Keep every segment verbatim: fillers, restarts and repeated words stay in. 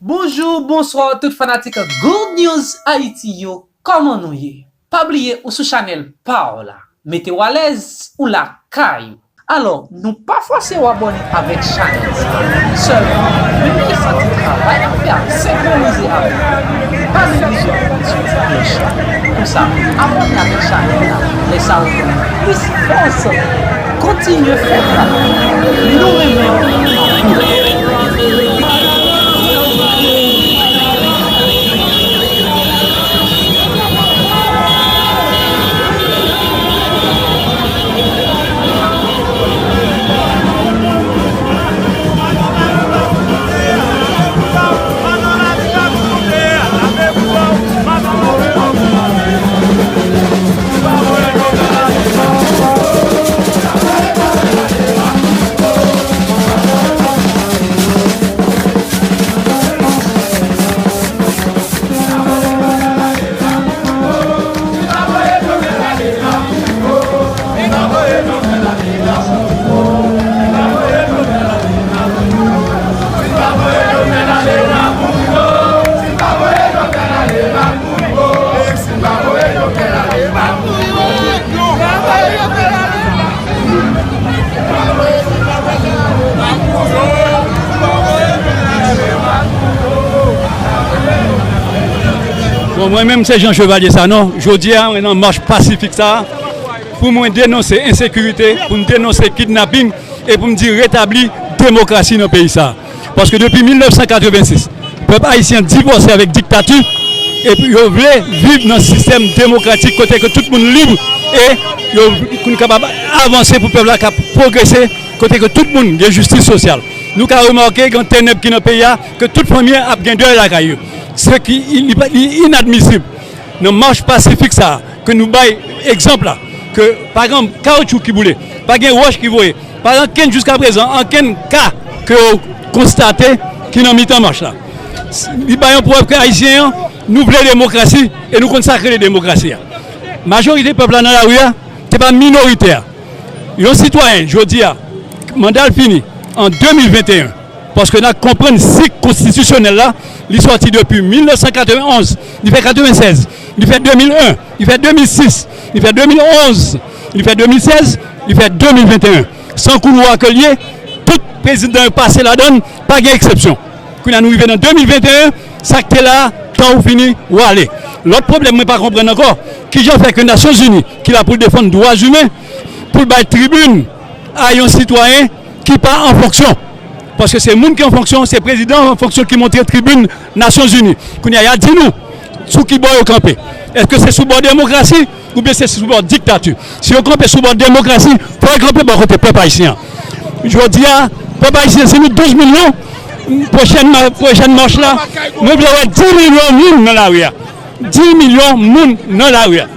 Bonjou, bonswa tout fanatik Good News Haiti yo, kòman nou ye? Pa bliye ou sou chanèl pa w la. Mete w alèz, ou lakay ou. Alò, nou pa fòse w abòne avèk chanèl sa a. Sèlman, menm ki santi travay n ap fè a senkwonize avè w, pa neglije apwiye sou ti klòch la. Konsa, abòne avèk chanèl la. Lè sa a, ou jwenn plis fòs. Kontinye fè travay la. Nou renmen w anpil. Bon, mwen menm se Jean Chevalier Sanon. Jodi a, mwen nan mach pasifik sa a pou mwen denonse ensekirite, pou m denonse kidnaping e pou m di retabli demokrasi nan peyi sa a. Paske depi mil nèf san katrevensis, pèp ayisyen divòse avèk diktati epi yo vle viv nan sistèm demokratik kote ke tout moun lib e yo, pou nou kapab avanse, pou pèp la ka pwogrese, kote ke tout moun gen jistis sosyal. Nou ka remake gen tènèb ki nan peyi a, ke tout fanmi an ap gen dèy lakay yo. Se ki li, li inadmisib. Nan mach pasifik sa a, ke nou bay egzanp la, ke pa gen kawotchou ki boule, pa gen wòch ki voye, pa gen ankenn, jiskaprezan, ankenn ka ke yo konstate ki nan mitan mach la. Li bay yon prèv ke ayisyen an, nou vle demokrasi e nou konn sa k rele demokrasi a. Majorite pèp la nan lari a, se pa minorite a. Yon sitwayen, jodi a, manda l fini an de mil venteyen, paske n a konprann sik konstitisyonèl la, li sòti depi mil nèf san katrevenn onz, li fè katrevennsèz, li fè de mil en, li fè de mil sis, li fè de mil onz, li fè de mil sèz, li fè de mil venteyen. Se yon koulwa ke l ye, tout prezidan yo pase ladan l, pa gen eksepsyon. Kounye a nou rive nan de mil venteyen, sa k te la a, tan ou fini, ou ale. Lòt pwoblèm mwen pa konprann ankò, kijan fè ke Nasyonzini, ki la pou l defann dwa imen, pou l bay tribin a yon sitwayen ki pa an fonksyon. Paske se moun ki an fonksyon, se prezidan an fonksyon ki monte tribin Nasyonzini. Kounye a, y a di nou sou ki bò yo kanpe. Èske se sou bò demokrasi oubyen se sou bò diktati? Si yo kanpe sou bò demokrasi, fò yo kanpe bò kote pèp ayisyen an. Jodi a, pèp ayisyen, se nou douz milyon. Pwochèn ma-, pwochèn mach la, mwen vle wè dis milyon moun nan lari a. Dis milyon moun nan lari a.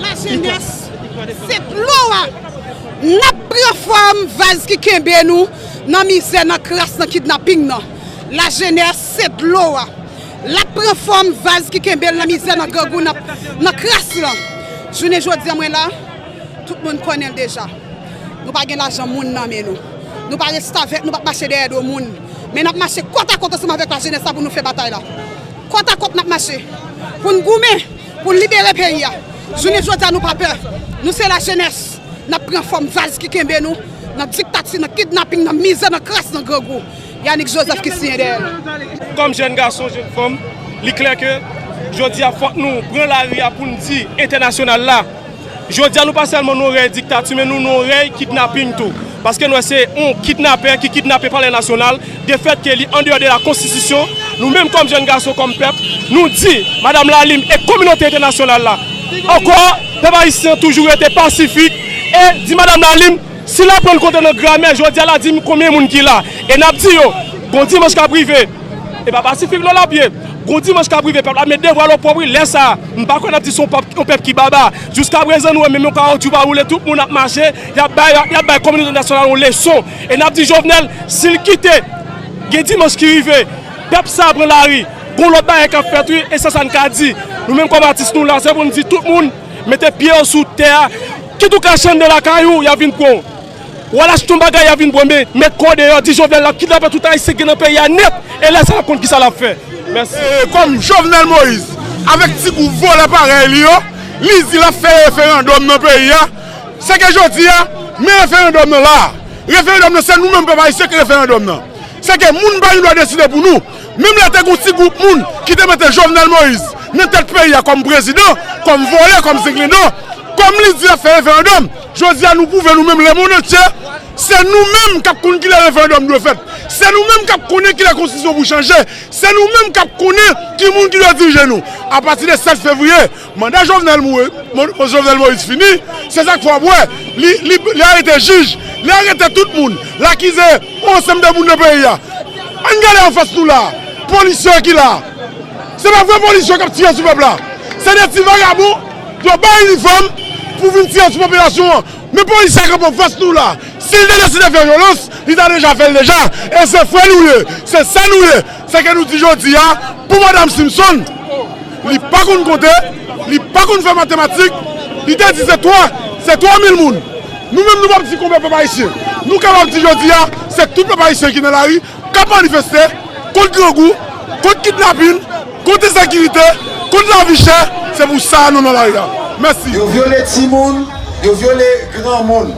Lajenès, se dlo a. N ap pran fòm vaz ki kenbe nou nan mizè, nan kras, nan kidnaping nan. Lajenès, se dlo a. L ap pran fòm vaz ki kenbe l nan mizè, nan grangou, nan, nan kras lan. Jounen jodi a, mwen la, tout moun konnen l deja. Nou pa gen lajan moun nan men nou. Nou pa restavèk, nou p ap mache dèyè do moun. Men n ap mache kòtakòt ansanm avèk lajenès la pou nou fè batay la. Kòtakòt n ap mache. Pou n goumen, pou n libere peyi a. Jounen jodi a, nou pa pè. Nou se lajenès. N ap pran fòm vaz ki kenbe nou nan diktati, nan kidnaping, nan mizè, nan kras, nan grangou. Yanick Joseph ki siyen dèyè l. Kòm jèn gason, jèn fanm, li klè ke jodi a fòk nou pran lari a pou n di entènasyonal la. Jodi a nou pa sèlman nan yon rèy diktati, men nou nan yon rèy kidnaping tou. Paske nou wè se yon kidnapè ki kidnape Palè Nasyonal, de fèt ke li andeyò de la konstitisyon, nou menm kòm jèn gason, kòm pèp, nou di Madanm Lalim e kominote entènasyonal la ankò, pèp ayisyen toujou rete pasifik e di Madanm Lalim, si l aprann konte nan gramè, jodi a l a di m konbyen moun ki la. E n ap di yo, gon dimanch k ap rive. E pa pasifik non l ap ye. Gon dimanch k ap rive, pèp la met devwa l opwòp wi. Lè sa a, m pa kwè n ap di se yon pèp, yon pèp ki baba. Jiskaprezan, nou wè menm yon kawotchou pa woule, tout moun ap mache, y ap bay, y ap bay kominote entènasyonal yon leson. E n ap di Jovenel, si l kite, gen dimanch ki rive, pèp sa a pran lari, gon lòt bagay k ap fèt wi, e se sa n ka di. Nou menm kòm atis nou la, se pou n di tout moun, mete pye yo sou tè a, kit ou kache anndan lakay ou, y ap vin pran w. W al achte yon bagay, y ap vin pran, men met kò w deyò, di Jovenel l ap kidnape tout Ayisyen ki gen nan peyi a nèt, e lè sa a l ap konn kisa l ap fè. Mèsi. E, kòm Jovenel Moïse, avèk ti gwoup vòlè parèy li yo, li di l ap fè referandòm nan peyi a, se ke jodi a, men referandòm nan la a. Referandòm nan, se nou menm pèp ayisyen ki referandòm nan. Se ke moun pa gen dwa deside pou nou. Menm lè te gen yon ti gwoup moun ki te mete Jovenel Moïse nan tèt peyi a kòm prezidan, kòm vòlè, kòm zenglendo, kòm li di l ap fè referandòm, jodi a nou pwouve nou menm lemonn antye, se nou menm k ap konn kilè referandòm dwe fèt. Se nou menm k ap konnen kilè konstitisyon pou chanje. Se nou menm k ap konnen ki moun ki dwe dirije nou. Apati de sèt fevriye, manda Jovenel Moïse, Mo-, Jovenel Moïse fini, se sa k fè w ap wè, li, li, li arete jij, li arete tout moun, l akize yon ansanm de moun nan peyi a. Ann gade anfas nou la a, polisye yo ki la a. Se pa vrè polisye yo k ap tire sou pèp la. Se de ti vagabon yo bay inifòm pou vin tire sou popilasyon an. Men polisye k ap anfas nou la a, Si l te deside fè vyolans, li ta deja fè l deja. E se frè nou ye, se sè nou ye. Se ke nou di jodi a, pou Madanm Simpson, li pa konn konte, li pa konn fè matematik, li te di se twa, se twa mil moun. Nou menm nou p ap di konbyen pèp ayisyen. Nou kapab di jodi a, se tout pèp ayisyen ki nan lari, k ap manifeste kont grangou, kont kidnapin, kont ensekirite, kont lavi chè. Se pou sa nou nan lari a. Mèsi. Yo vyole timoun, yo vyole granmoun.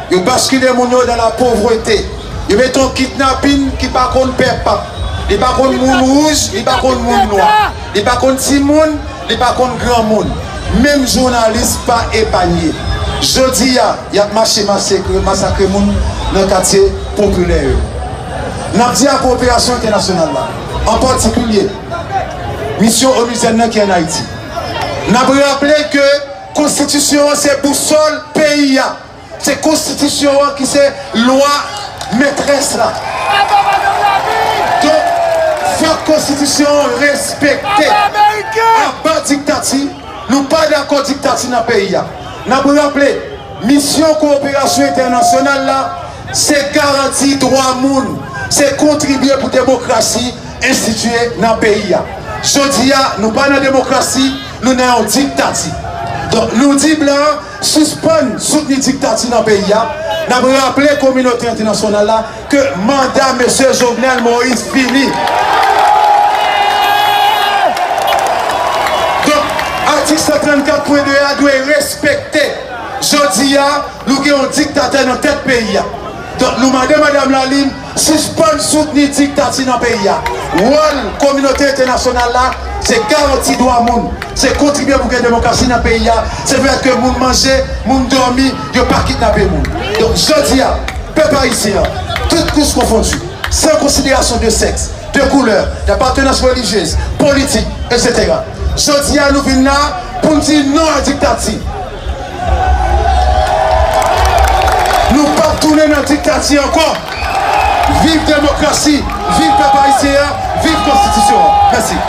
Yo baskile moun yo dans la pauvreté. Yo mete yon kidnapin ki pa konn pè pap. Li pa konn moun wouj, li pa konn moun nwa. Li pa konn timoun, li pa konn granmoun. Menm jounalis pa epanye. Jodi a, y ap mache masakre, masakre moun nan katye popilè yo. N ap di ak kowoperasyon entènasyonal la, an patikilye misyon onuzyèn nan ki ann Ayiti. N ap raple ke konstitisyon an se bousòl peyi a. Se konstitisyon an ki se lwa metrès la. Donk, fòk konstitisyon an respekte. Aba diktati, nou pa dakò diktati nan peyi a. N ap raple, misyon kowoperasyon entènasyonal la, se garanti dwa moun, se kontribye pou demokrasi enstitiye nan peyi a. Jodi a, nou pa nan demokrasi, nou nan yon diktati. Donk, nou di blan an sispann soutni diktati nan peyi a. N ap raple kominote entènasyonal la ke manda mesye Jovenel Moïse fini. Donk, atik san trannkat pwen de a dwe respekte. Jodi a, nou gen yon diktatè nan tèt peyi a. Donk, nou mande Madanm Lalime sispann soutni diktati nan peyi a. Wòl kominote entènasyonal la, se garanti dwa moun, se kontribye pou gen demokrasi nan peyi a, se fè ke moun manje, moun dòmi, yo pa kidnape moun. Donk, jodi a, pèp ayisyen an, tout kouch konfondi, san konsiderasyon de sèks, de koulè, d'apartenance religieuse, politik, et cetera. Jodi a, nou vin la pou n di non a diktati. Nou p ap tounen nan diktati ankò. Viv demokrasi, viv pèp ayisyen an, viv konstitisyon an. Mèsi.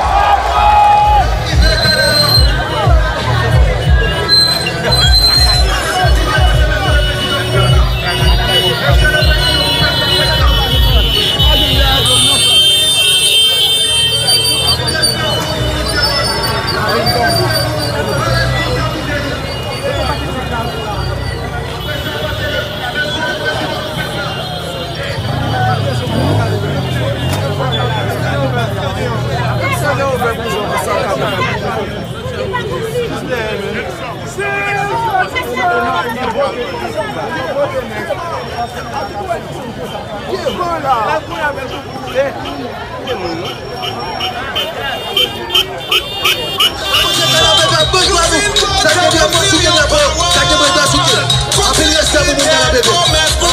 Anpil respè pou moun nan la bebe.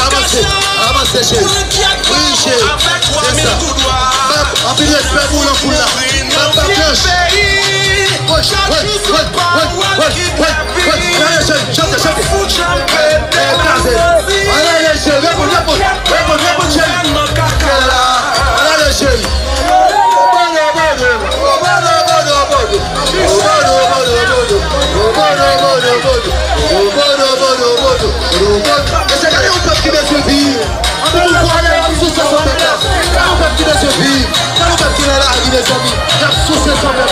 Avanse, avanse cheri. Wi cheri. Se sa. Anpil respè pou lanfou la. Bab pa blanch. Wè, wè, wè, wè, wè, wè, wè. Gade cheri, chante, chante. Kraze. Ann ale cheri, reponn, reponn, reponn, reponn cheri. Ann ale cheri. Mesye, gade yon pèp ki bezwen viv. Anpil moun kwè ale ap sou sèt san mèt la. Gade yon pèp ki bezwen viv. Gade yon pèp ki nan lari, mezanmi. Y ap sou sèt san mèt.